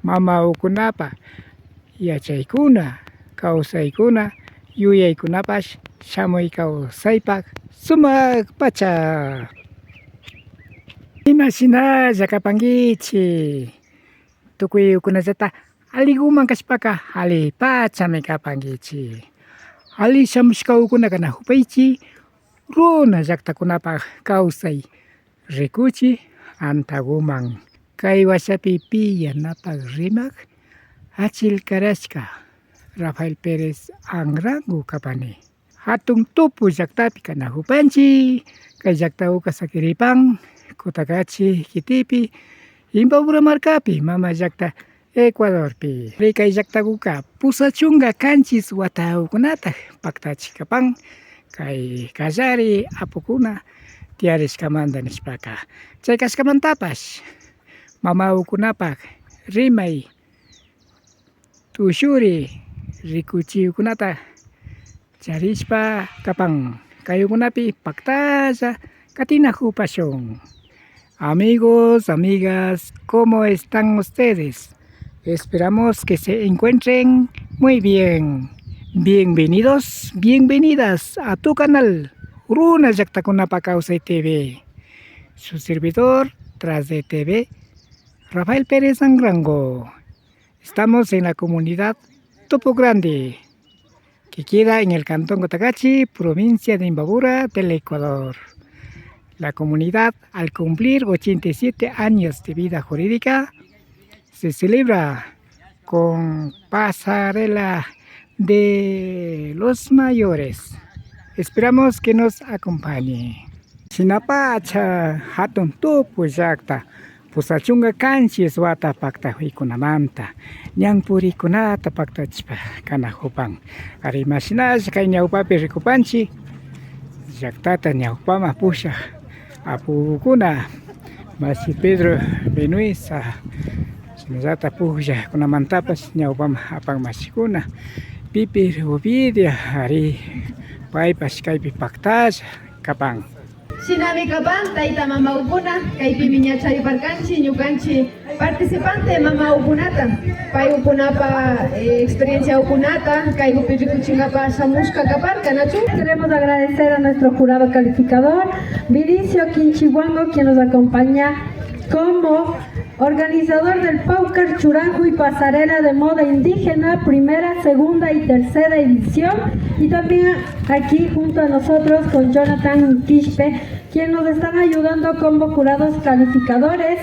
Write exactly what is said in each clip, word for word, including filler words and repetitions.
Mamakukunapa yachaykuna, kawsaykuna, yuyaykunapash shamuy kawsaypak sumak pacha. Imashinalla kapankichik, tukuykunallata alliguman kashpaka allipachami kapankichik. Alli shamushkakuna kanakupaychik, runa llaktakunapak kawsay rikuchik antaguman. Kay washapi pi yanapak rimak achilkarashka Rafael Pérez Anrango kapani. Hatun Tupu llaktapi kanakupanchik, kay llaktakuka sakiripan Cotacachi kitipi, Imbabura markapi, mama llakta Ecuadorpi. Kay llaktakuka pusak chunka kanchis watakukunata paktachik kapan, kay kallari apukuna tiyarishkamanta nishpaka. Chay kashkamantapash mamakukunapak rimay tushuri rikuchikukunata charishpa kapan. Kaykunapi paktalla katinakupashun. Amigos, amigas, ¿cómo están ustedes? Esperamos que se encuentren muy bien. Bienvenidos, bienvenidas a tu canal Runa Llaktakunapak Kawsay T V. Su servidor, tras de T V, Rafael Pérez Anrango. Estamos en la comunidad Topo Grande, que queda en el cantón Cotacachi, provincia de Imbabura del Ecuador. La comunidad, al cumplir ochenta y siete años de vida jurídica, se celebra con pasarela de los mayores. Esperamos que nos acompañe. Shinapacha Hatun Tupu llakta pusak chunka kanchis wata paktakuykunamanta ñanpurikunata paktachishpa kanakupan. Ari, imashinalla kay ñawpapi rikupanchik llaktata ñawpaman pushak apukuna, mashi Pedro Benuiza, shinallata pukllakunamantapash ñawpaman apan mashikuna. Pipi Rubidia, ari, paypash kaypi paktalla kapan. Shinami kapan, tayta mamakukuna, kaypimi ña chariparkanchik ñukanchik participante mamakukunata, paykukunapa, eh, experienciakukunata kaykupi rikuchinkapa shamushka kaparka, nachu? Queremos agradecer a nuestro jurado calificador, Vinicio Quinchihuango, quien nos acompaña como organizador del Paucar Churakuy Pasarela de Moda Indígena, primera, segunda y tercera edición. Y también aquí junto a nosotros con Jonathan Quispe, quien nos están ayudando como jurados calificadores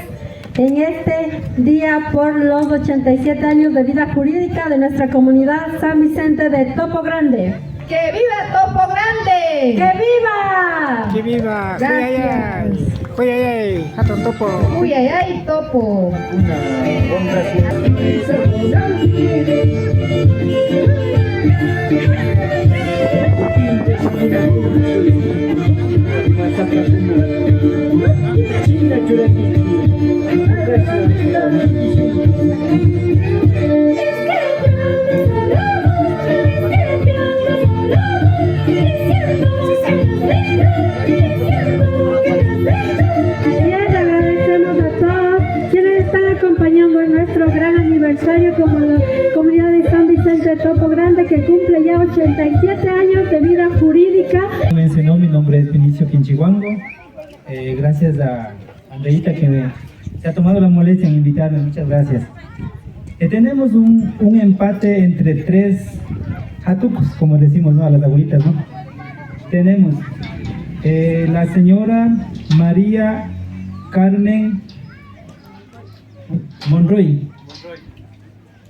en este día por los ochenta y siete años de vida jurídica de nuestra comunidad San Vicente de Topo Grande. ¡Que viva Topo Grande! ¡Que viva! ¡Que viva! Gracias. Kuyayay, kuyayay, Hatun Tupu. Kuyayay Tupu. Así es, agradecemos a todos quienes están acompañando en nuestro gran aniversario como la comunidad de San Vicente de Topo Grande, que cumple ya ochenta y siete años de vida jurídica. Mencionó, mi nombre es Vinicio Quinchihuango. Eh, gracias a Andreita que me, se ha tomado la molestia en invitarme. Muchas gracias. Eh, tenemos un, un empate entre tres hatucos, como decimos, ¿no? A las abuelitas, ¿no? Tenemos, eh, la señora María Carmen Monroy.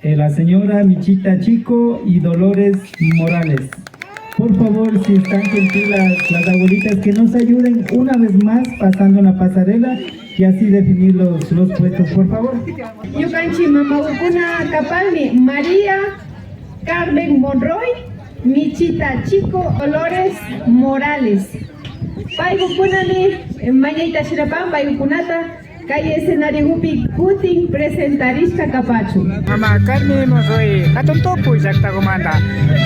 Eh, la señora Michita Chico y Dolores Morales. Por favor, si están gentiles las, las abuelitas, que nos ayuden una vez más pasando la pasarela y así definir los, los puestos, por favor. Ñukanchik mamakukuna kapanmi María Carmen Monroy, Michita Chico, Dolores Morales. Paykukunami mañayta shirapan paykukunata kay escenariopi kutin presentarishka kapachun. Mama Carmen Monroy, Hatun Tupu llaktakumanta,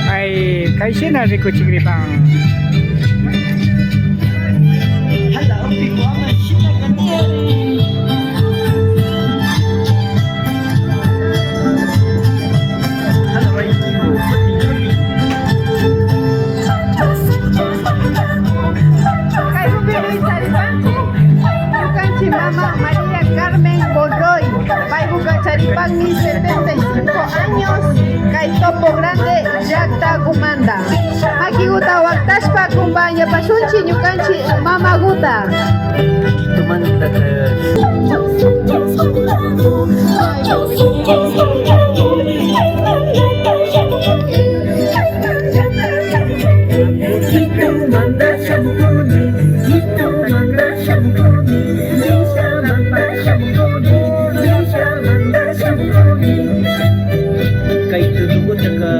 ay, kayshina rikuchikripan. Panmi setenta y cinco años, kay Topo Grande llaktakumanta. Makikuta waktashpa kumpañapashunchik ñukanchik mamakuta. Quitomanta shamukuni, Quitomanta shamukuni, Villamanta shamukuni, Villamanta shamukuni. Kay tutukutaka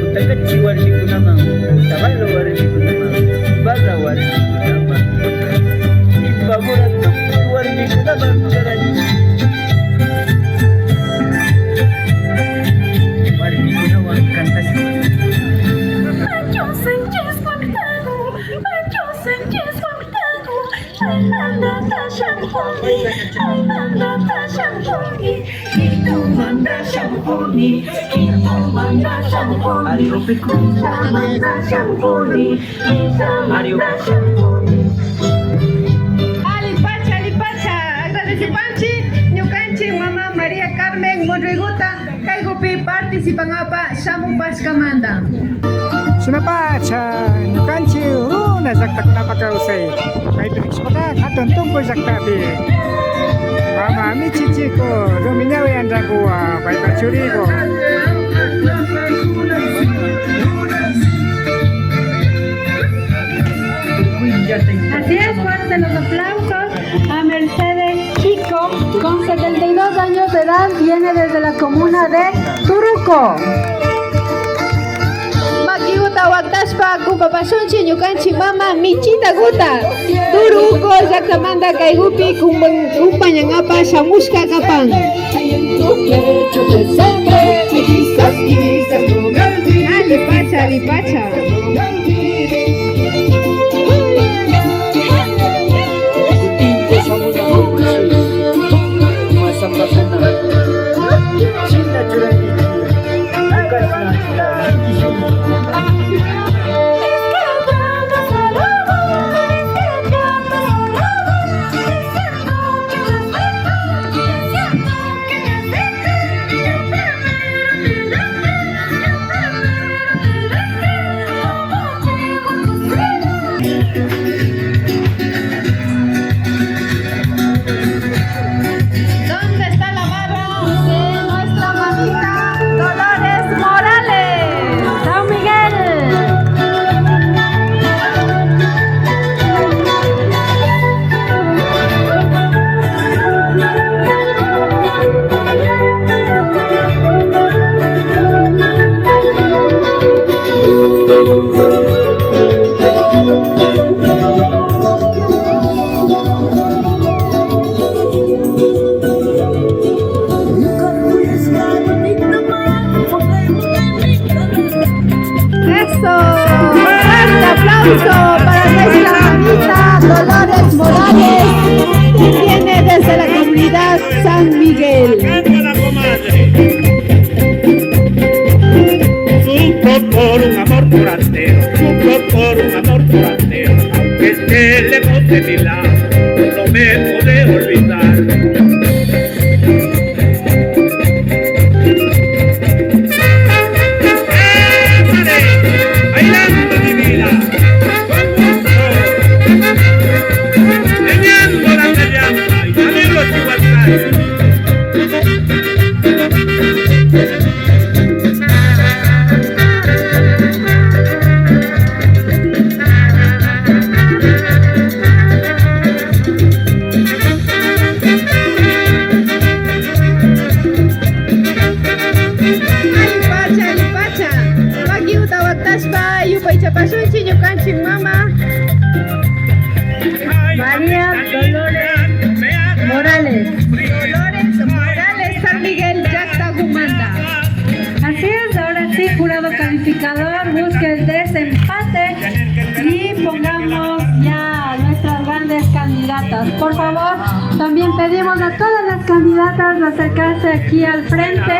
Kutakachi warmikunaman, Otavalo warmikunaman, Ibarra warmikunaman, Imbabura tukuy warmikunaman charanchik. Warmikunawan kantashun. Pacho Sánchez Huactago, Pacho Sánchez Huactago, chaymantata shamukuni, chaymantata shamukuni, Quitomanta shamukuni, Quitomanta shamukuni, chaymanta shamukuni, chaymanta shamukuni. Allipacha, allipacha, agradecipanchik ñukanchik mama María Carmen Monroiguta. Kaykupi participankapak shamupashkamanta. Shinapacha ñukanchik runa llaktakunapak kawsay. Kaypi rikushpaka hatun tunkuy llaktapi mama michichiku, rumi ñawi anrakuwan, paypak churiku. Así es, fuerte los aplausos a Mercedes Chico, con setenta y dos años de edad, viene desde la comuna de Turuco. Makikuta waktashpa kumpapashunchik ñukanchik mama michitakuta. Turuco llaktamanta kaykupi kumpan-, kumpañankapak shamushka kapan. Allipacha, allipacha. ¿Dónde está la barra de nuestra mamita Dolores Morales? San Miguel. Eso, fuerte aplauso para nuestra mamita Dolores Morales, que viene desde la comunidad San Miguel. Sufro por un amor curandero, sufro por un amor curandero, aunque esté lejos de mi lado, no me puede olvidar. Bailando mi vida, con gusto, meneando la callada, y también los chihuahuas. Allipacha, allipacha. Wakiuta waktashpa yupaychapashunchik ñukanchik mama María Dolores Morales. Dolores Morales, San Miguel llaktakumanta. Así es, ahora sí, jurado calificador, busque el desempate y pongamos ya a nuestras grandes candidatas. Por favor, también pedimos a todas las candidatas de acercarse aquí al frente.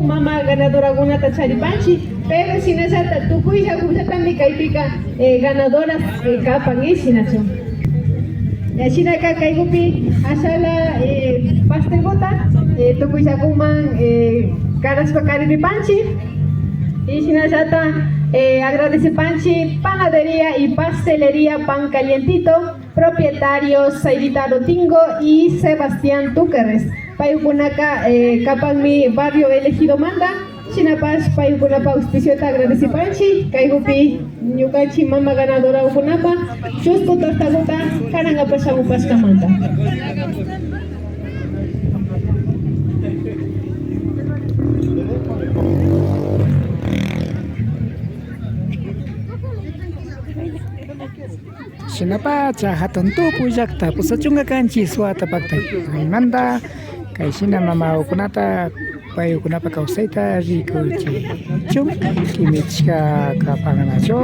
Mama ganadorakunata charipanchik, pero shinallata tukuylla pukllatami kaypika, eh, ganadoras, eh, kapan, eh, shinachu. Shinaka kaykupi ashala, eh, pastelkuta, eh, tukuyllakuman, eh, karashpa kariripanchik. Y shinallata, eh, agradecepanchik Panadería y Pastelería Pan Calientito, propietarios Saidita Rotingo y Sebastián Túqueres. Paykunaka, eh, kapanmi barrio Elegidomanta. Shinapash paykunapa auspiciota agradecepanchik. Kaykupi ñukanchik mama ganadorakunapa chusku tortakuta karankapak shamupashkamanta. Shinapacha hatun tupu llakta pusachunka kanchik suwata paktaymanta. Kay shina mamakunata, paykunapa kawsayta rikuchichun kimichka kapanganachu.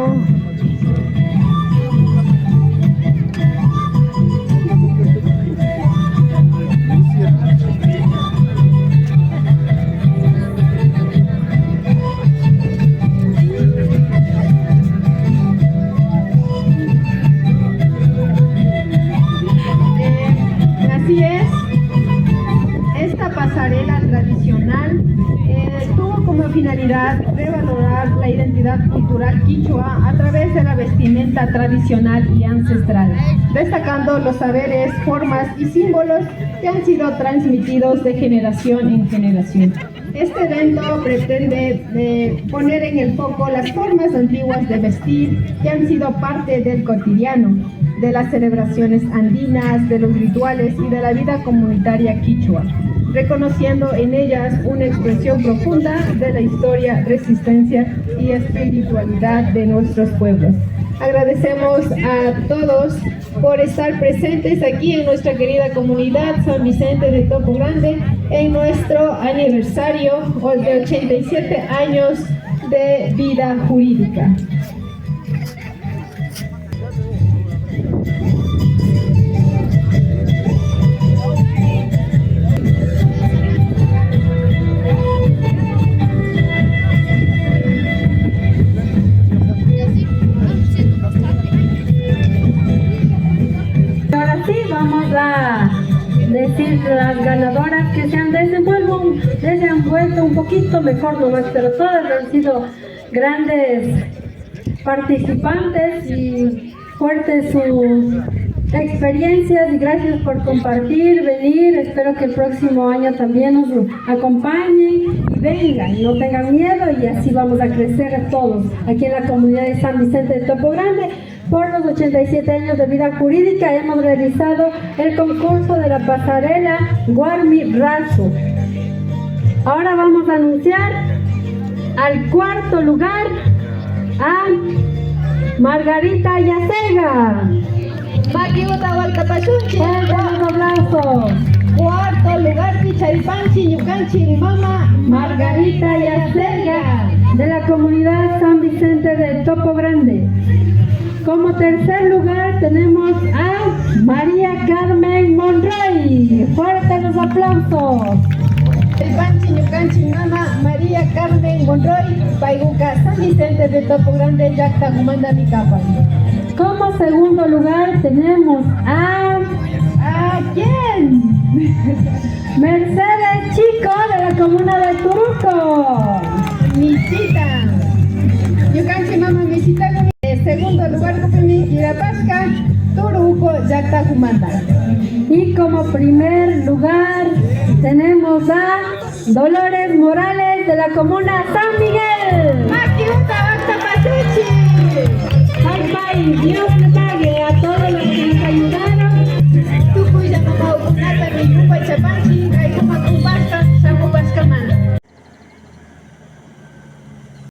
Eh, así es. Esta pasarela tradicional, eh, tuvo como finalidad revalorar la identidad cultural quichua a través de la vestimenta tradicional y ancestral, destacando los saberes, formas y símbolos que han sido transmitidos de generación en generación. Este evento pretende, eh, poner en el foco las formas antiguas de vestir que han sido parte del cotidiano de las celebraciones andinas, de los rituales y de la vida comunitaria quichua, reconociendo en ellas una expresión profunda de la historia, resistencia y espiritualidad de nuestros pueblos. Agradecemos a todos por estar presentes aquí en nuestra querida comunidad San Vicente de Topo Grande en nuestro aniversario de ochenta y siete años de vida jurídica. Ahora sí, vamos a decir las ganadoras que se han desenvuelto, desenvuelto un poquito mejor nomás, pero todas han sido grandes participantes y fuertes sus experiencias y gracias por compartir, venir. Espero que el próximo año también nos acompañen y vengan, no tengan miedo y así vamos a crecer todos aquí en la comunidad de San Vicente de Topo Grande. Por los ochenta y siete años de vida jurídica hemos realizado el concurso de la pasarela Guarmi Razu. Ahora vamos a anunciar al cuarto lugar a Margarita Yacega. Makiuta waltapashunchik. Fuerte los aplausos. Cuarto lugar, picharipanchik, ñukanchik mama Margarita Yacega, de la comunidad San Vicente de Topo Grande. Como tercer lugar tenemos a María Carmen Monroy. Fuerte los aplausos. Picharipanchik ñukanchik mama María Carmen Monroy, paykuka San Vicente de Topo Grande llaktakumantami kapan. Como segundo lugar tenemos a, ¿a quién? Mercedes Chico de la comuna de Turuco. Michita. Ñukanchik mama Michita, eh, segundo lugarkupimi kirapashka Turuco llaktakumanta. Y como primer lugar tenemos a Dolores Morales de la comuna San Miguel. Makiuta waltapashunchik. Pay, pay, Dios